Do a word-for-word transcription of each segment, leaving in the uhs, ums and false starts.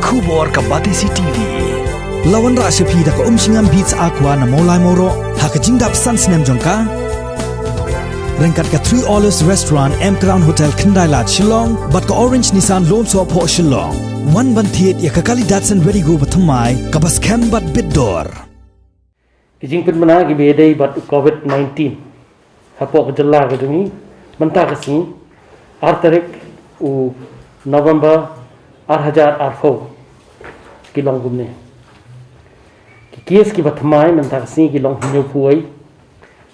Khubor ka Batesi T V. La wanrah sha phi da ka Umshngam Beats Aqua na Mawlai Mawroh ha ka jingdap san snem jong ka. Ryngkat ka Three Olives Restaurant, M Crown Hotel, Khyndai Lad, Shillong, bad ka Orange Nissan Lawmsohphoh, Shillong. Wan ban thied ïa ka kali Datsun Redi-GO bathymmai kaba skhem bad bit dor. Ki jingpynbna kiba ïadei bad u Covid nineteen hapoh ka jylla ka jong ngi mynta ka sngi, ar tarik u November ar hajar arphew, ki long kumne. Ki case kiba thymmai mynta ka sngi ki long hynñiewphew wei.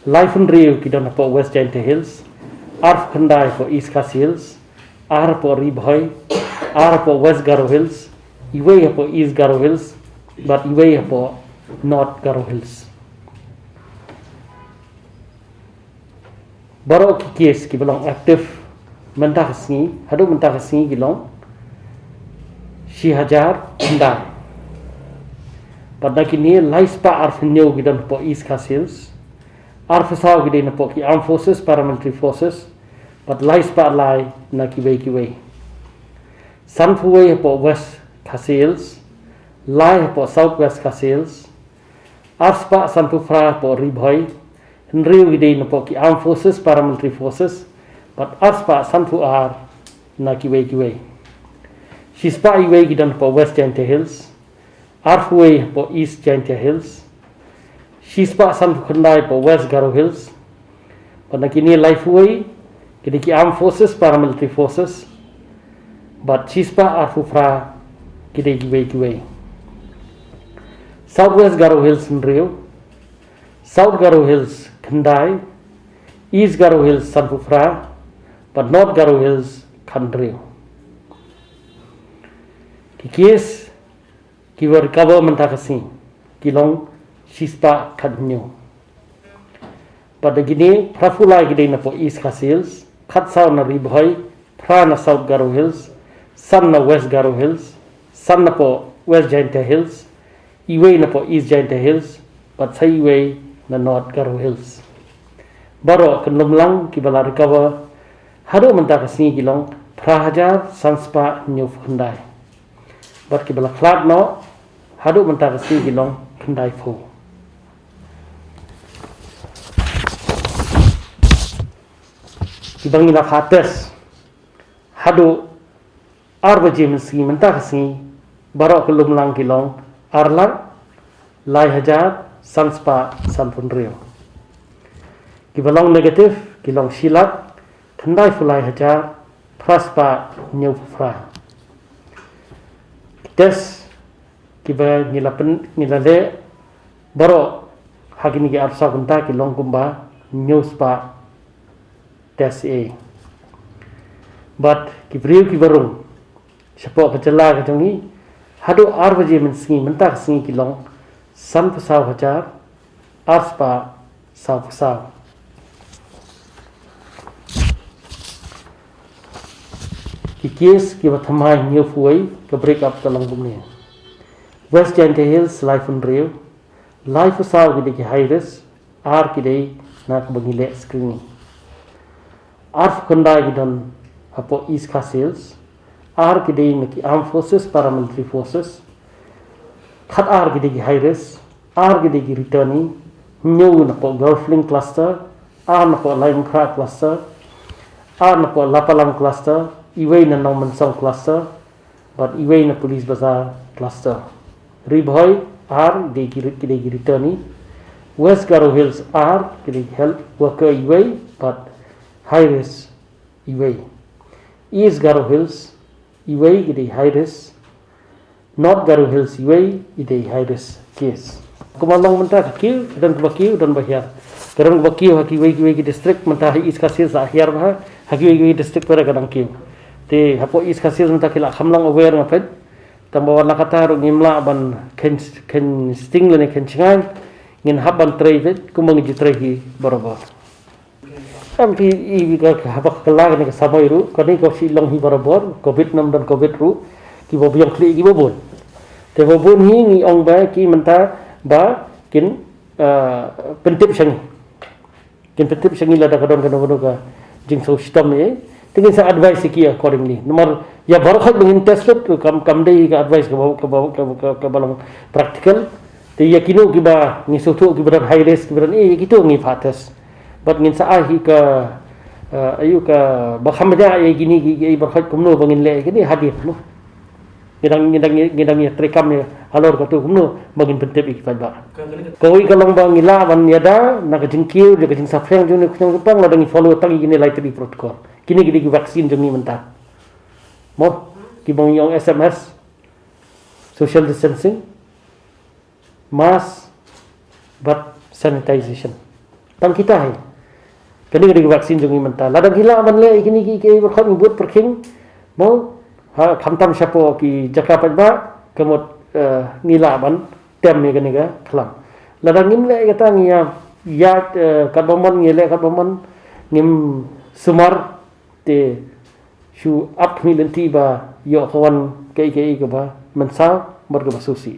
Laiphew hynriew ki don hapoh West Jaintia Hills, arphew khyndai hapoh East Khasi Hills, ar hapoh Ri Bhoi, ar hapoh West Garo Hills, iwei hapoh East Garo Hills, bad iwei hapoh North Garo Hills. Baroh ki case kiba long active mynta ka sngi, haduh mynta ka sngi ki long shi hajar khyndai. Bad na kine, lai spah arphew hynñiew ki don hapoh East Khasi Hills, arphew saw ki dei napoh ki Armed Forces, Paramilitary Forces, bad lai spah lai na kiwei kiwei. Sanphew wei hapoh West Khasi Hills, lai hapoh South West Khasi Hills, ar spah sanphew phra hapoh Ri Bhoi, hynriew ki dei napoh ki Armed Forces, Paramilitary Forces, bad ar spah sanphew ar na kiwei kiwei. Shi spah iwei ki don hapoh West Jaintia Hills, arphew wei hapoh East Jaintia Hills, shi spah sanphew khyndai hapoh West Garo Hills, bad na kine laiphew wei ki dei ki Armed Forces, Paramilitary Forces, bad shi spah arphew phra ki dei kiwei kiwei. South West Garo Hills hynriew, South Garo Hills khyndai, East Garo Hills sanphew phra, bad North Garo Hills khathynriew. Ki case kiba recover mynta ka sngi ki long shi spah khathynñiew. Bad na kine, phraphew lai ki dei napoh East Khasi Hills, khatsaw na Ri Bhoi, phra na South Garo Hills, san na West Garo Hills, san napoh West Jaintia Hills, iwei napoh East Jaintia Hills, bad sa iwei na North Garo Hills. Baroh ki lumlang kiba la recover haduh mynta ka sngi ki long phra hajar san spah hynñiewphew khyndai. Bad kiba la khlad noh haduh mynta ka sngi ki long khyndaiphew. Kiba ngi la phah test haduh ar baje mynsngi mynta ka sngi, baroh ki lumlang ki long ar lak lai hajar san spah sanphew hynriew. Kiba long negative ki long shi lak khyndaiphew lai hajar phra spah hynñiewphew phra. Ki test kiba ngi la pyn, ngi la leh baroh ha kine ki arphew saw kynta ki long kumba hynñiew spah test eh. Bad ki briew kiba rung shapoh ka jylla ka jong ngi haduh ar baje mynsngi mynta ka sngi ki long sanphew saw hajar ar spah sawphew saw. Ki case kiba thymmai hynñiewphew wei, ka break up ka long kumne. West Jaintia Hills laiphew hynriew, laiphew saw ki dei ki high risk, ar ki dei na kaba ngi leh screening. Arphew khyndai ki don hapoh East Khasi Hills, ar ki dei na ki Armed Forces, Paramilitary Forces, khat ar ki dei ki high risk, ar ki dei ki returnee, hynñiew napoh Golf Link cluster, ar napoh Laitumkhrah cluster, ar napoh Lapalang cluster, iwei na Nongmynsong cluster, bad iwei na Police Bazar cluster. Ri Bhoi ar ki dei ki, ki dei ki returnee. West Garo Hills ar ki dei health worker iwei bad high risk iwei. East Garo Hills iwei ki dei high risk. North Garo Hills iwei i dei high risk case. Kumba long mynta ka kiew, ka don kaba kiew, ka don ba hiar. Ka don kaba kiew ha kiwei kiwei ki district, mynta ha East Khasi Hills la hiar bha, ha kiwei kiwei ki district pat ka dang kiew. Te hapoh East Khasi Hills mynta ki la kham long aware nga peit. Tang ba wat la katta ruh ngim lah ban khein, khein sting lane khein shngain. Ngin hap ban trei peit kumba ngi ju trei hi barabor. Em, phi i ka, ka haba ka la kane ka samoi ruh, kane ka shi long hi barabor, covid nam don covid ruh, kiba biang khlieh kiba bun. Te ba bun hi ngi ong ba ki mynta ba kin, ah, pyntip sha ngi. Kin pyntip sha ngi lada ka don kano kano ka jingsngewshitom eh. Te ngin sa advice ïa ki accordingly. Namar ïa baroh khoit ba ngin test lut, kam, kam dei ka advice kaba, kaba, kaba, kaba, kaba long practical. Te ïa kino kiba ngi sngewthuh kiba don high risk, kiba don, eh, ïa kito ngi phah test. Bad ngin sa ai hi ka, eh, ayu ka, ba kham bniah ïa kine ki, ki, baroh khoit kumno ba ngin leh ïa kine hadien, no. Ngi dang, ngi dang, ngi dang ïa treikam ïa halor kato kumno ba ngin pyntip ïa ki paidbah. Kawei ka long ba ngi lah ban ïada na ka jingkiew, ka jingsaphriang jong une u khñiang jingpang, lada ngi follow tang ïa kine lai tylli protocol. Kine ki dei ki vaccine jong ngi mynta. Mo, kiba ngi ong S M S, social distancing, mask, bad sanitization. Tang kita hi. Kane ka dei ka vaccine jong ngi mynta. Lada ngi lah ban leh ïa kine ki, ki, baroh khoit ngi bud pyrkhing. Mo, ha, khamtam shapoh ki jaka paidbah, ka mut, eh, ngi lah ban tem ïa kane ka khlam. Lada ngim leh ïa kata ngi ïa, ïa, eh, katba mon ngi leh katba mon, ngim sumar, te shu ap khmih lynti ba ïoh ka wan kaei kaei kaba mynsaw bad kaba sngewsih.